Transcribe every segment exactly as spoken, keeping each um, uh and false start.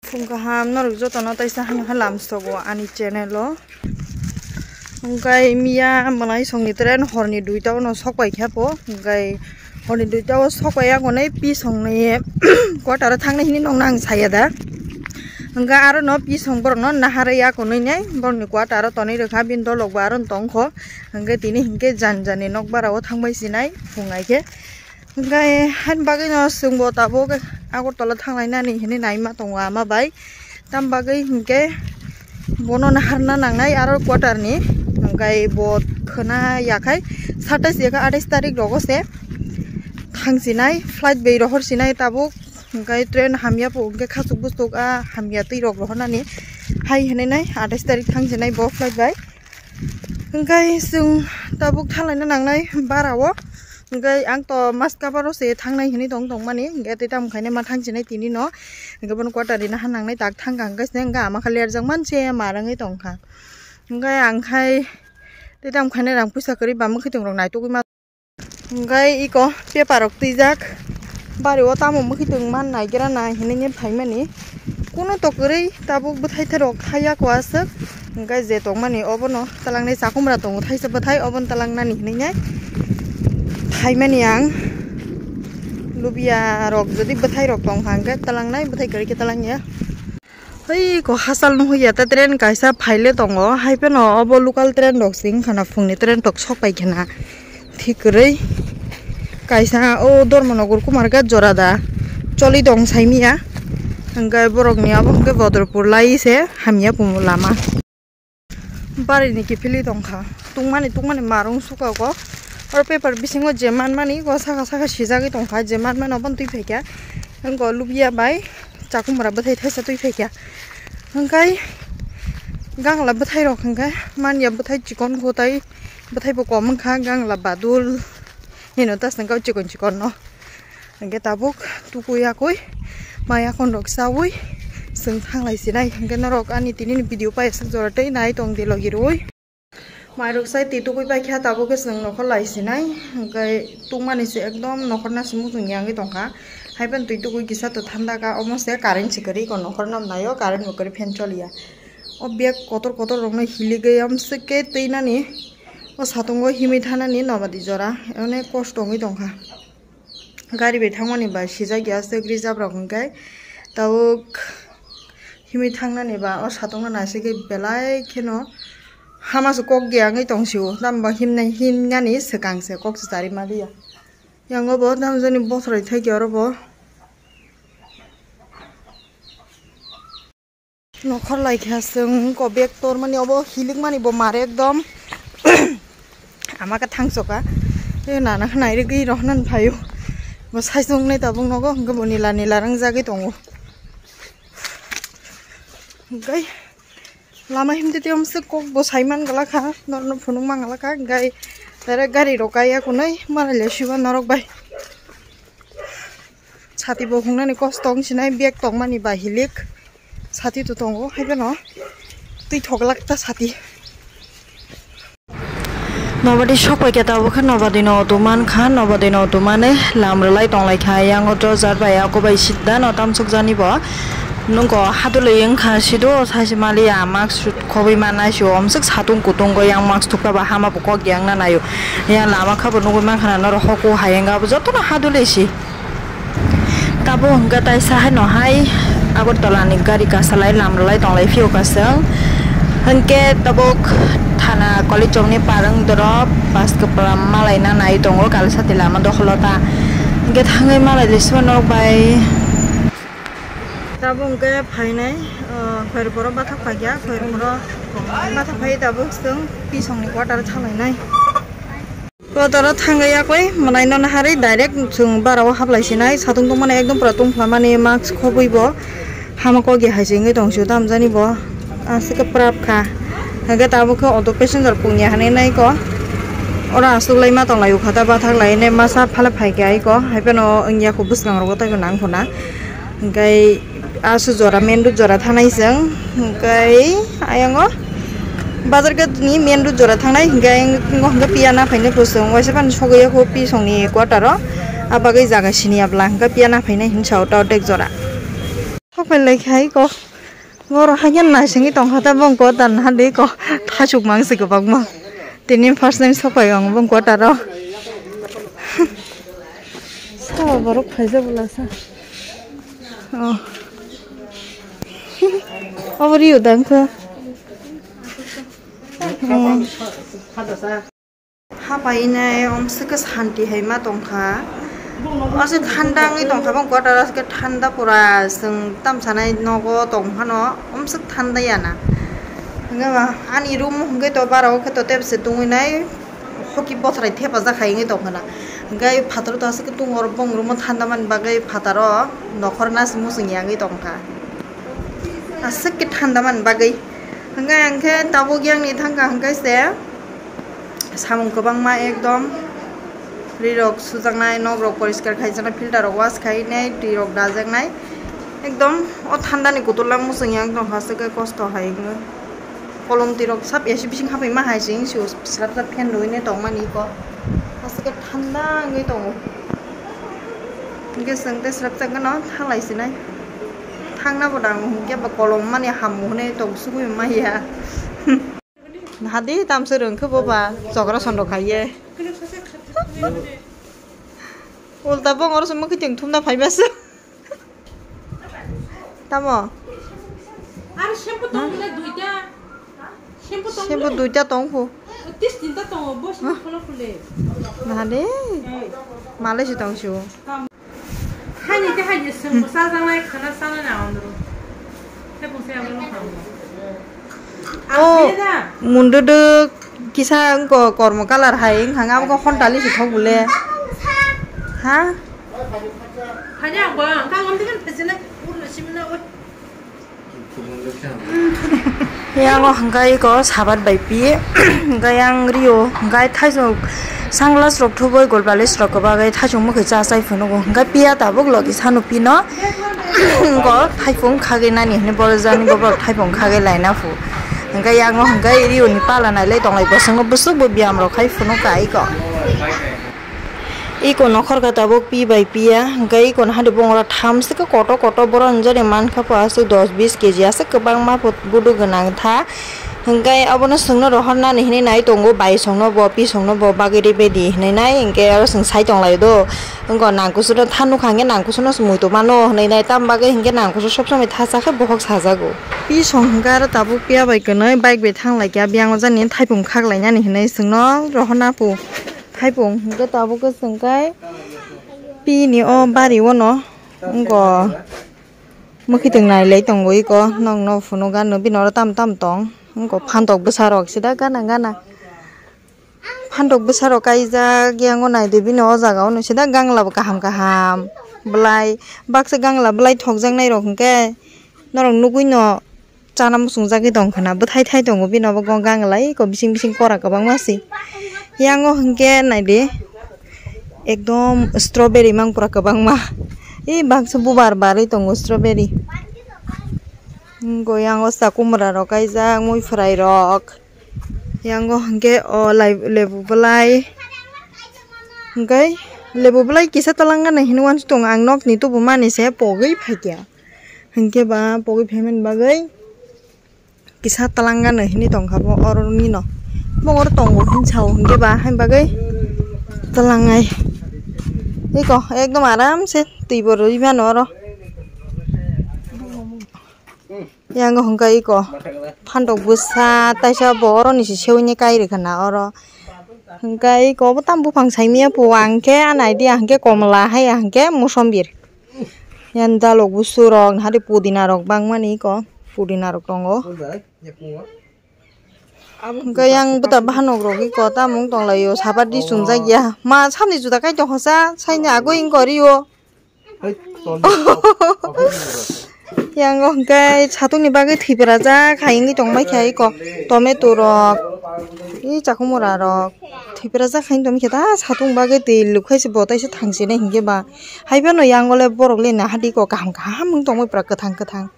Phung kaham norok jotono taisa hano hai lamsogo ani channel o. Hwnkhe miya mwnaisongni train horni duita o no sok pai kha po. Hwnkhe horni duita o sok pai ya konwi pisongni quarter o thangnai hinwi nokno ang saya da. Hwnkhe aro no pisong borok no naharwi ya konwi nai borokni quarter o tonwi rwkha bini dolok bo aro no tongkho. Hwnkhe tini hinkhe jani jani nok bara o thangbai sinai phung ai khe. Hwnkhe haini bagwino chwngbo tabuk Agartala thanglainani hinwi naima tongo ama bai. Tam bagwi hinkhe bono naharna nangnai aro quarter ni. Hwnkhe bo khwna yakhai satais yakha atais tarik rogo se thangsinai flight bai rohorsinai tabuk. Hwnkhe train hamya po hwnkhe khachuk buchuk a hamya twi rok rohornani hai hinwi nai atais tarik thangsinai bo flight bai. Hwnkhe chwng tabuk thanglaina nangnai bara o. Hwnkhe ang to maska baro se thangnai hinwi tong tongmani. Hwnkhe tei tamo khaina ma thangsinai tini no. Hwnkhe bono quarter ni naha nangnai tak thangkha hwnkhe se hwnkhe ama kha lerjak manse ma rwngwi tongkha. Hwnkhe ang khai tei tamo khaina rang puisa kwrwi ba mwkhwtwng rok naitugwi ma. Hwnkhe iko paper rok twijak. Bari o tamo mwkhwtwng man naigra na hinwi phaimani. Kuno to kwrwi tabuk bwthai therok thaiya ko aswk. Hwnkhe je tongmani obono talangnai chakhumra tongo thaisa bwthai obono talangnani hinwi nai. Thaimani ang lubia rok jodi bwthai rok tongkha hwnkhe talangnai bwthai kwrwi khe talangya. Hei ko hachal nugwi ya ta train kaisa phaile tongo, hai phano obo local train rok se wngkha na, phungni train rok sok pai khe na thik kwrwi. Kaisa o Dharmanagar Kumarghat jora da choli tong saimiya, hwnkhe borokni abo hwnkhe Bodorpur lai se hamya kumu lama. Barini kiphilwi tongkha, tungmani tungmani marung suka kok. Oro paper bisingo je manmani o saka saka sijagwi tongkha, je manmani obono twi phaikha. Wngkha lubia bai chakhumra bwthai thaisa twi phaikha. Hwnkhe gangla bwthai rok hwnkhe manya bwthai chikon kho tai bwthai bo kom wngkha, gangla badul hino ta swngkha chikon chikon no. Hwnkhe tabuk tukui yakui maya khon rok chaui chwng thanglai sinai. Hwnkhe norok ani tini ni video paisuk jora tei nai tong di logi rwui. Mairok sai twi tukui paikha tabuk khe chwng nokhor lai sinai. Hwnkhe tungmani se ekdom nokhor nasimuk chwng yangwi tongkha. Hai phano twi tukui kisa to thanda kha omo se current se kwrwi ko nokhor no naio current bo kwrwi fan choliya. O bag kotor kotor rokno hiligwi amswk khe twi nani o satungo himwi thanani nobadi jora onek kosto wngwi tongkha. Gari bai thangmani bai sijak ya aswk reserve rok hwnkhe tabuk himwi thangnani ba o satung no naisingwi belai kheno hama se kok ya wngwi tong sio tamo ba himnai himnani swkang se kok se chari ma liya. Yang o bo tamo jani bothoroi thai khe oro bo. Nokhor lai kha chwng ko bag tormani obo hilikmani bo mare ekdom ama khe thangsoka. Tei nana khe nairigwi rohornani phaio. Bo sai chwngnai tabuk nogo hwnkhe bo nila nila wngjagwi tongo. Hwnkhe lama himtwi tei omswk kok bo saiman glakha norokno phunukma glakha hwnkhe direct gari rok kaiya kunui maraile siba norok bai. Sati bo hungnani kosto wng sinai bag tongmani ba hilik. Sati to tongo hai phano twi thoglak ta sati. Nobadi sok pai khe tabuk khe nobadi no auto man kha, nobadi no auto mane lam rwlai tong lai kha. Yang auto jar bai ako bai sida no tam suk jani bo. Nungko hadulwi wng kha sido saisi mali ya mask khobwi manai sio omswk satung kutung go yang mask thukta ba hama bo kok yang na naio. Yang lama kha bo nugwi man kha na norok hoku hayeng abo jotono hadulwi si. Tabuk hwnkhe taisa haino hai Agartala ni gari kasalai lam rwlai tonglai phiyokha chwng. Hwnkhe tabuk thana Kolichok ni parwng dorop bus kwpla malaina nai tongo kalisati lama dokholo ta. Hwnkhe thangwi malai lisiba norok bai. Tabuk hwnkhe phainai, ah, Khairpuro bathak phaikha, Khairpuro bathak phai tabuk chwng pisongni quarter thanglainai. Kotoro thangwi yakwi mwnaino naharwi direct chwng barao haplai sinai, satung tongmani ekdom pura tungphlamani mask khobwi bo hama kok ya hai se wngwi tong sio tamjani bo aswk khe prap kha. Hwnkhe tabuk khe auto passenger pungya hinwi naiko oro aswk lai ma tong lai o kha ta bathak lai hinwi masa phalai phaikha aiko hai phano wngya kho bwskango taibo nang khuna hwnkhe. Aswk jora main road jora thanai chwng, hwnkhe ayang o bazar gate ni main road jora thangnai, hwnkhe ayang o hwnkhe piya na phainai bo chwng waisa phano sogwi o kho pisong ni quarter o, ah bagwi jaga siniya bwla hwnkhe piya na phainai hinwi sa o ta ordek jora. Sopai lai khai ko. Boro haikhe naisingwi tongkha ta bong quarter naha de ko. Thasuk mang se kwbangma. Tini first time sopai ang bong quarter o. Sa borok khaijak bwla sa. Oh. Obo riyo dang kha. Hmm. Hapai nai omswk khe santi hai ma tongkha. Aswk thanda wngwi tongkha, bw quarter o aswk khe thanda pura, chwng tamsanai nogo tong phano omswk thanda ya na. Hwnkhe ba ani room hwnkhe to bara o khe to tebse tungwi nai, hoki bothrai thepajak hai wngwi tongkha na. Hwnkhe phataro to aswk khe tung oro bong room o thanda mani bagwi phataro nokhor nas muchung ya wngwi tongkha. Aswk khe thanda mani bagwi. Hwnkhe ang khe tabuk yang ni thangkha hwnkhe se. Samung kwbangma ekdom, rirok sujaknai, nokrok poriskar khaijaknai, filter rok wash khainai, twirok dajaknai, ekdom o thandani kutula muchung yang tongkha, aswk khe kosto hai wngwi. Kolom twirok sab A C bising hapai ma hai sing sio, srap srap fan rwinai tongmani iko, aswk khe thanda wngwi tongo. Hwnkhe chwng tei srap srap gano thanglai sinai, thangna bo nang hwnkhe bo kolom mani hammo hwnwi tong sugui maya. Hadi tamswk rwng khe bo ba chokra sondo khaiye. Ulta bongor se mwkhwtwng thumna phaibasu. Tamo? Ar shampoo tong bole duita. Shampoo tong Shampoo bole? Duita tong phu. Tis tinta tongo, bo shampoo kholo khule. Hadi. Ei. Malai si tong su. Tam- Hani te hani sung sa sa nai khana sa nai na andro. Te pung se abo no kamo. Oh, mundu duk kisa ko kormo kalar hai hang abo ko hontali si thok bole. Ha? Hani ang ko ang ka ngam dikan phese na urna simna oi. Yang o hwnkhe iko sabat bai pi, hwnkhe yang rio, hwnkhe thaisok sunglass rok thubui, golbalis rok kwbagwi thaisok mwkhwi cha chai phunukgo, hwnkhe piya tabuk logi sanu pino, iko thaipung khagwi nani hwnwi borok jani borok thaipung khagwi laina phu, hwnkhe yang o hwnkhe rio ni pala nailai tonglai bwskango bwswk bo biyam rok khai phunukha iko. Iko nokhor kha tabuk pi bai piya, hwnkhe iko no hade bongora tham se khe koto koto borok hinjani mankha pho aswk dos bis keji aswk kwbangma pho budu gwnang tha, hwnkhe obono chwngno rohornani hinwi nai tongo, baisongno bo, pisongno bo bagwi ribedi hinwi nai, hwnkhe oro chwng sai tonglaio do, wngkha nangkusukno tha nukha hwnkhe nangkusukno se muitu mano hinwi nai, tamo bagwi hwnkhe nangkusuk sob somoi tha cha khe bohok sajago. Pisong hwnkhe aro tabuk piya bai kwnwi bike bai thang lai kha, biyang o jani thaipung khak lainani hinwi chwngno rohorna phu. Thaipung hwnkhe tabuk khe chwng khe pini o bari o no wngkha mwkhwtwng nailai tongo iko, nokno phunukha bini oro tamo tamo tong wngkha phantok bwsa rok sida gana gana phantok bwsa rok kaijak, yang o naidi bini o jaga o no sida gangla bo kaham kaham bwlai baksa gangla bwlai thokjaknai rok hwnkhe norok nugui no. Chana muchungjagwi tongkha na, bwthai thai tongo bini obo gangla iko bising bising kora kwbangma se. Yang o hwnkhe naidi ekdom strawberry mangpura kwbangma. E baksa bubar barwi tongo strawberry. Wngkha yang o chakumra rok kaijak, muiphwrai rok. Yang o hwnkhe o lai-, lebu bwlai. Hwnkhe lebu bwlai kisa twlangani hinwi uansukha tongo, ang nokni tubumani se pogwi phaikha. Hinkhe ba pogwi phaimani bagwi kisa twlangano hinwi tongkha bo oro nino. Bo oro tongo hinwi sao hinkhe ba haini bagwi twlangnai. Eko ekdom aramse twi bo rwi mano oro. Yang hwnkha eko phantok bwsa taisa bo oroni se sewini kai rwkha na oro. Hwnkha eko bo tamo buphang saimanya po ang khe ani idea hwnkhe komla hai hwnkhe mosombi. Yang dalok busu rok hari pudina rok bangmani eko pudina rok tongo. Hwnkha yang bwta bahanok rok eko tamung tonglaio sabat di chumjak ya ma samni juda kai tongkha sa saini agoi wngkha rio. Yang o hwnkhe satung ni bagwi thwiprajak hai wngwi tongbai kha eko tomato rok, e chakhumura rok thwiprajak hai wngwi tongbai kha ta satung bagwi twi lukhaise bo taisa thangsinai hinkhe ba hai phano yang o le borok le nahadi eko kaham kaham wngwi tongbai pura kwthang kwthang.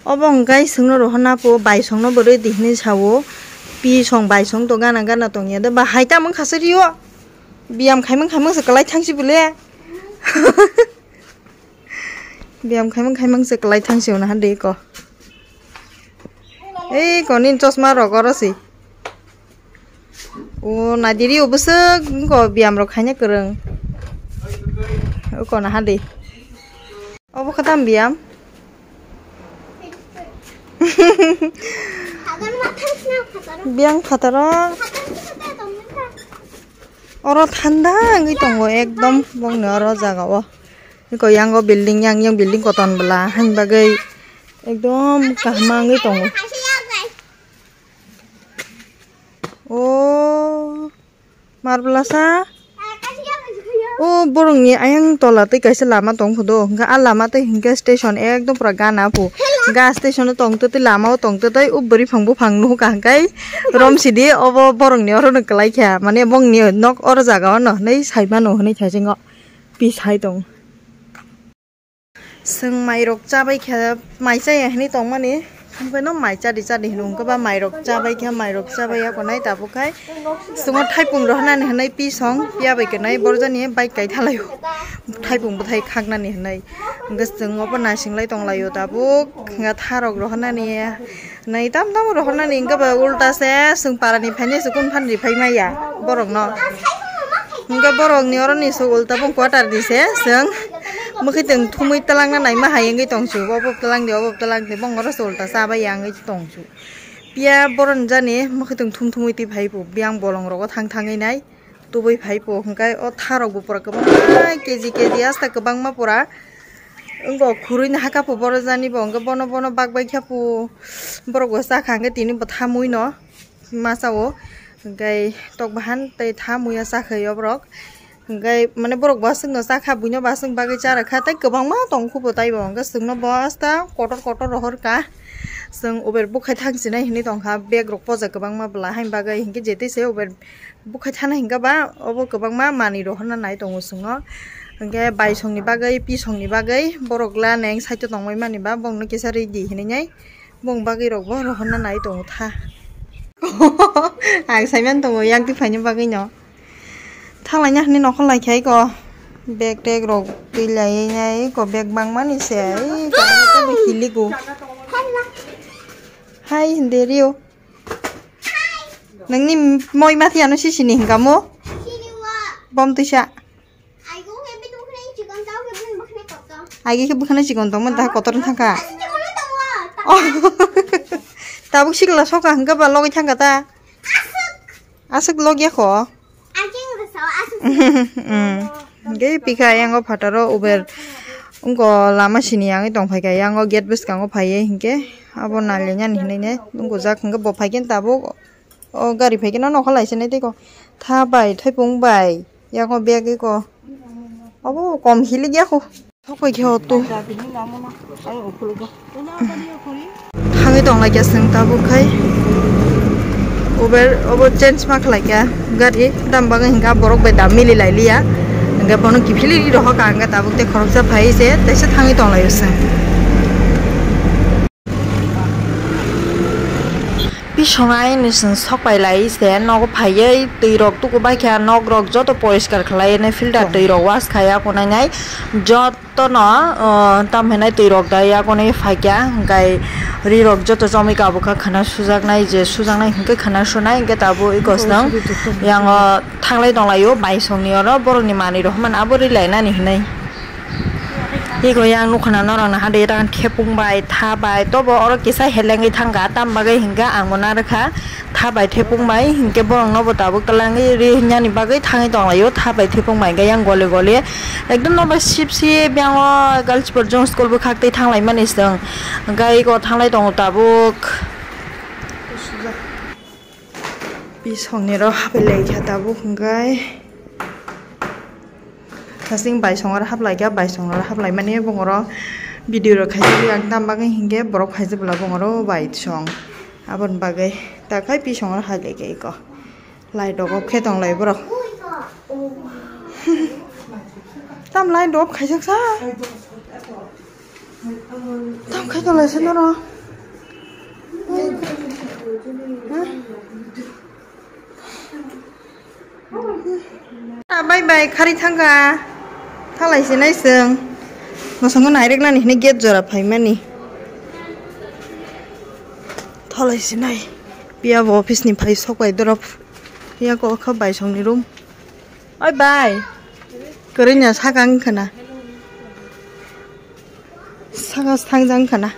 Obo hwnkhe chwngno rohorna pho, baisongno bo rwdi hinwi sao. Pisong baisong to gana gana tongya de, ba hai tamo wngkha se rio. Biyam khaimang khaimang se kwlai thangsi bole. Biyam khaimang khaimang se kwlai thang se hwnha de ko. Ei ko nini chosma rok oro se. O naidiri o bwswk ko biyam rok khaina kwrwng. O ko naha de. Obo khe tam biyam. Biyang phataro. Oro thanda wngwi tongo ekdom bongni oro jaga o. Eko yango building, yang yang building koton bwla hain bagwi ekdom kaham wngwi tongo. O marblasa. O borokni ayang tola tei kaisa lama tong phudo, hwnkhe a lama tei hwnkhe station ekdom pura gana phu. Ga station o tong tei lama o tong tei o bwrwi phang buphang nuhukha hwnkhe romsidi obo borokni oro no kwlai kha, mane bongni nok oro jaga o no hinwi sai mano hinwi thaising o pisai tong. Chwng mairok chabai khe, mai chaya hinwi tongmani, omokhai no mai chadi chadi hino, hwnkhe ba mairok chabai khe, mairok chabai ya konai tabuk khai. Chwngno thaipung rohornani hinwi pisong, piya bai kwnai borjani bike kaithalaio, thaipung bwthai khaknani hinwi. Hwnkhe chwng obo naising lai tonglaio tabuk, hwnkhe tharok rohornani. Nai tam tam rohornani hwnkhe ba ulta se, chwng parani phainai se kunu phani riphai maya borokno. Hwnkhe borokni oroni se ulta bw quarter ni se, chwng mwkhwtwng thumwi twlangna naima hai wngwi tongsu, obo twlang di, obo twlang di, bongoro se ulta chabai ya wngwi tongsu. Piya boroni jani mwkhwtwng thum thumwi twi phai bo, biyang bolong rogo thang thangwi nai. Tubui phai po hwnkhe o tharok bo pura kwbangma K G K G asta kwbangma pura wngkha khurui ni haka po borok jani bo hwnkhe bono bono bak bai khe po borok bo chakha hwnkhe tini bo thamwi no masa o hwnkhe tok bahan tei thamwi o chakha o borok hwnkhe mane borok bo aswk no chakha buino bo aswk bagwi cha rwkha tei kwbangma tong khubo tei bo hwnkhe chwngno bo asta kotor kotor rohor kha chwng uber bukhai thang sinai hinwi tongkha bag rok poja kwbangma bwla hain bagwi hwnkhe jetai se uber. Bukhai thana hingka ba obo kwbangma manwi rohorna nai tongo chwngno. Hingke baisongni bagwi, pisongni bagwi borok la neng side o tongbai mani ba bongno kisa ridi hinui nai bong bagwi rokbo rohorna nai tongo tha. Ang saiman tongo yak twi phaina bagwi no. Thanglaina hinui nokhor laikha iko bag tag rok twi laiya iko bag bangmani se iko hiligo. Hai hindi rio. Nangni moi mati ano sisini hingka mo? Bom tuisa. Aigi ke bukhana chikon tong mo dah kotor thangka. Tabuk sikla soka hingka ba logi thangka ta. Asuk logi ako. Hingke pika yango phataro uber wngko lama sini yangwi tongphaikha yango gate bwskango phaiye hingke abo naliya nani hinui ne wngkujak hingke bo phaikhe tabuk. O gari phaikhe no nokha laisini tei ko tha bai thaipung bai yago bag eko obo kom hilik ya ko. Thok pai khe auto. Thangwi tong lai kha chwng tabuk khai. Uber obo change ma khlai kha gari dam bagwi hwnkha borok bai dam mili lai liya. Hwnkhe bono kiphilwi rohor ka hwnkhe tabuk tei khoroksa phai se teisa thangwi tong lai o chwng. Bisong aini chwng sok pai lai se nogo phaiwi twi rok tuku bai kha nok rok joto poriskar khlai nai filter twi rok wash khai ya kunai nai joto no tam hinai twi rok da ya kunai phai kha hwnkhe ri rok joto chomwi kabo kha khana sujak nai je sujak nai hwnkhe khana sunai hwnkhe tabuk eko chwng yango thanglai tong lai o baisong ni oro borok ni manwi rok man abo ri lai nani hinai. Eko yang nukha na norok naha de ta thepung bai tha bai tobo oro kisa helengwi thangkha tam bagwi hinkhe ang bo narwkha tha bai thepung bai hinkhe borok no bo tabuk twlangwi ri hinani bagwi thangwi tong lai o tha bai thepung bai hinkhe yang gole gole ekdom nobai sip sip yang o girls boarding school bwkhak twi thang lai mani chwng hinkhe eko thanglai tongo tabuk. Bisongni ro hapai lai kha tabuk hwnkhe. Hasing baisong oro haplai kha, baisong oro haplai mani bongoro video rok khaijak yang tam bagwi hinkhe borok khaijak bwla bongoro baisong. Aboni bagwi ta khai bisong oro hailai kha eko. Light rok off khe tong lai borok. Tam light rok off khaijak sa. Tam khai tong lai se noro. Bye bye khari thangkha. Thalai se nai chwng. Masongo naireknani hini gate jora phaimani. Tholai sinai. Piya bo office ni phai sok bai dorop. Piya ko kha bai songni room. Oi bai. Korinya sakang khana. Saka thangjang khana.